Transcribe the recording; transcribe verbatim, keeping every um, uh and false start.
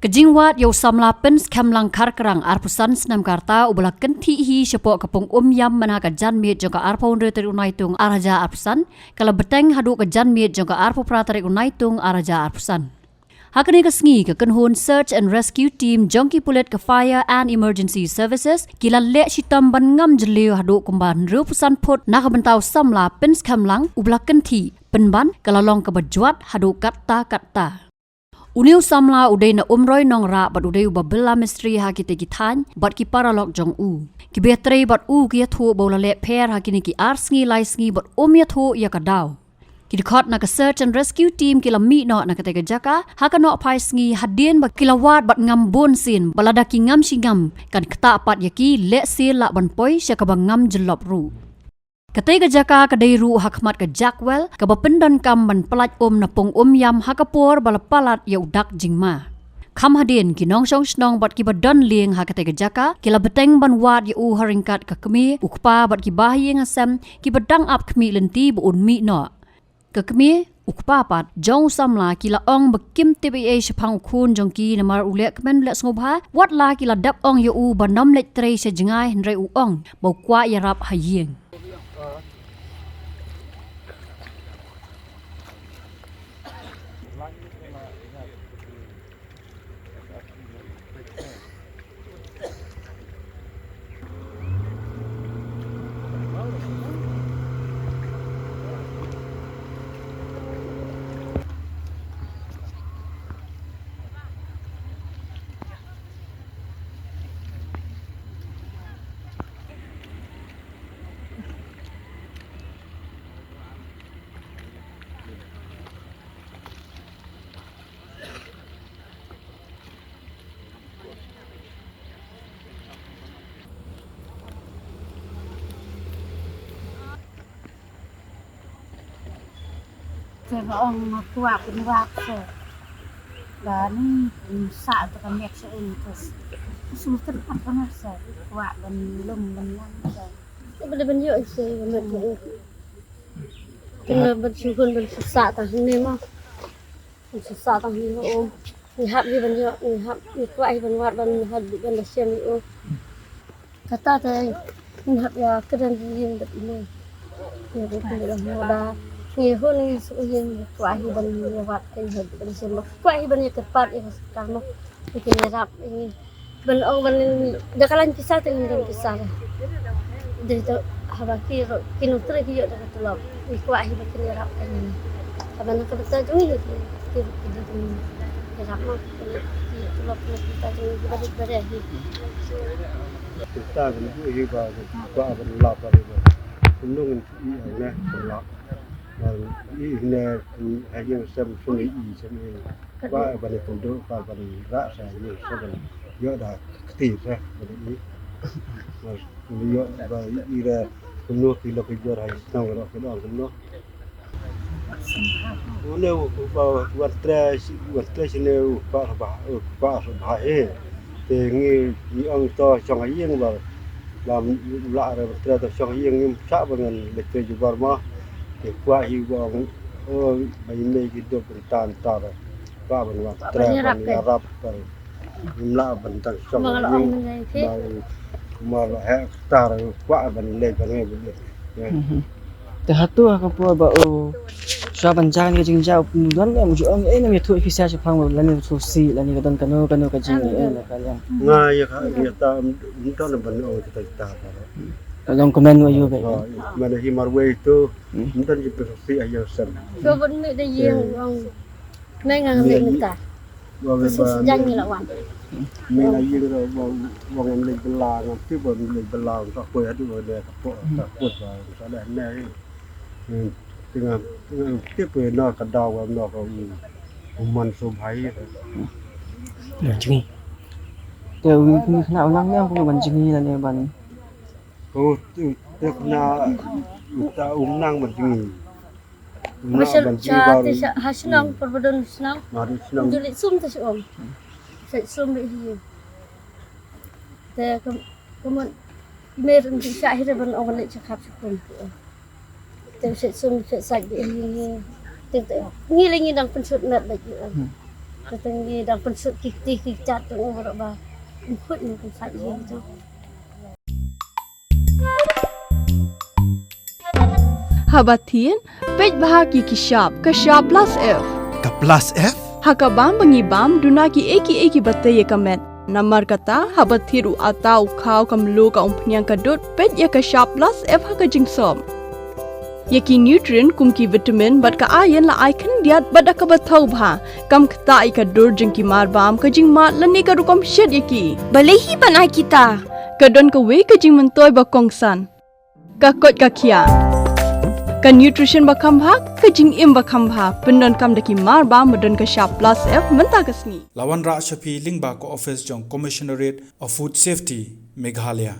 Ka jingwad ïa u samla Pynskhem Langkhar Krang, arphew san snem ka rta, uba la kynthih hi shapoh ka pung Umïam mynha ka janmiet jong ka arphew hynriew tarik u Naitung ar hajar arphew san, ka la bteng haduh ka janmiet jong ka arphew phra tarik u Naitung ar hajar arphew san. Ha kane ka sngi, ka kynhun Search and Rescue Team jong ki pulit ka Fire and Emergency Services ki la leh shitom ban ngam jylliew haduh kumba hynriewphew san phut na ka bynta u samla Pynskhem Lang, uba la kynthih, pynban ka la long kaba jwat haduh katta katta. Une u samla u dei na Umroi Nongrah bad u dei uba bylla mistri ha kitei ki thaiñ bad ki paralok jong u. Kiba ïatrei bad u ki ïathuh ba u la leh pher ha kine ki ar sngi lai sngi bad um ïathuh ïa ka daw. Ki dkhot na ka Search and Rescue Team ki la mih noh na katei ka jaka ha ka nohphai sngi hadien ba ki la wad bad ngam bun sien, ba lada ki ngam shi ngam kan ktah pat ïa ki, lehse lah ban poi sha kaba ngam jyllop ruh. Katei ka jaka ka dei ruh ha khmat ka Jackwell, kaba pyndonkam ban pyllait um na pung Umïam ha ka por ba la palat ïa u dak jingma. Kham hadien, ki nongshong shnong bad kiba don lieng ha katei ka jaka ki la bteng ban wad ïa u ha ryngkat ka kmie, u kpa bad ki bahaïing hasem kiba dang ap khmih lynti ba un mih noh. Ka kmie, u kpa pat jong u samla ki la ong ba kim tip ei ei shaphang u khun jong ki namar u leh kmen u leh sngewbha, wat la ki la dep ong ïa u ban ym leit trei sha jngai, hynrei u ong ba u kwah ïarap ha ïing. Te ba ong nga kwah pynwad se. Ba ni pynsa te ka met se un te. Sum ter pat ka mer se. Kwah ban lum ban lang se. Te ba da ban ïoh se ka met se un. Te ba ban shu hun ban shu sa ta ni ma. Ngi sa tang hi ho. Ngi hap hi ban ïoh, ngi hap, ngi kwah hi ban wad ban hap ban da shem hi o. Kata te ngi hap ïa kren hi ïing bad i mei. Ngi hap ïa kren hi da. Ngi ho ngi su ïing ngi kwah hi ban ïa wad ka ïing ban shem. Kwah hi ban ïa kyrpad ïa ka sorkar mo. Ngi kyrpad ïa Ban ong ban da ka lain pisa te ngim don pisa. Dei to haba ki ro ki nongtrei ki ïoh da ka tulop. Ki kwah hi ba kin ïarap ka ngi. Haba na ka bynta jong ngi ki ki ki dei kin ïarap ma ki ki tulop na ka bynta jong ngi ki barit barit hi. Kita kan bu hi ba ki kwah ban lap ba. Kumno ngin i ne lap. Ba i ne ha ïing sem sum i sem i. Ba ban i pynduh ba ban rah sa ïing sa ban ïoh da kti sa ban i. Ba ïoh ba i ra kumno ki lok ki jor ha i shnong ro ki dong kumno. Une u ba wan tre wan tre sine u ba ba u ba ba he. Te ngi ngi ong to shong ha ïing ba ba la re ba tre to shong ha ïing ngim shah ba ngan leit te ju bar ma. Te kwah hi ba ong o ba i mei ki dok ban tan tar. Kwah ban wan tre ban ïarap ba ngim lah ban tang shong ha ïing. Ba u ma la he tar kwah ban leit ban ngai ban leit. Te hato ha ka por ba u sha ban jang ka jingjia u pynlong ne u ju ong eh ne me thu pisa shaphang lane u thu si lane ka don kano kano ka jing eh ne ka liang. Nga ïa ka ïa ta ym don ban ong kita kita. Ka long kmen wa yu be. Mana hi marwei tu ym don ji pisa si ïa sem. Ko ban me de ïa ong. Nai nga ngai mynta. Wa ngai ba. Sijang ni la wan. Me na ying ro wa wa ngai lei bela ngai ti ba lei bela ka ko ya du le ka ko ka ko ba sa le ne. Tinga tinga ti pe na ka da wa na ka u man so bhai. Ban jngi. Te u ni khna u nang ne ko ban jngi la ne ban. Ko te khna u ta u nang ban jngi. Mashal cha te sha ha shnong perbedon shnong. Mari shnong. Juli sum te sum. Sa sum be hi. Te kum kum mer ngi sha hi ban ong le cha khap sha kum. Te sa sum sa sa be hi. Te te ngi le ngi dang pen sut met be hi. Tang ngi dang pynsuk ki kti ki kjat tang u baroh ba. Ym khut ngi pynsuk ngi tu. Haba thied, peit bha ki ki shap, ka shap plus F. Ka plus F? Ha ka bam ba ngi bam, duna ki ei ki ei ki ba tei ïa ka met. Namar kata, haba thied u ata, u khaw, ka mluh, ka umphniang, ka dud, peit ïa ka shap plus F ha ka jingsop. Ïa ki nutrient kum ki vitamin bad ka iron la ai khyndiat bad da kaba thaw bha. Kam ktah ïa ka dur jong ki mar bam, ka jingmad lane ka rukom shet ïa ki. Balei hi ban ai kita? Ka don kawei ka jingmyntoi ba kongsan. Ka koit ka khiah. Ka nutrition ba kham bha, ka jingim ba kham bha. Pyndonkam da ki mar bam ba don ka shap plus F mynta ka sngi. La wanrah sha phi lyngba ka office jong Commissionerate of Food Safety, Meghalaya.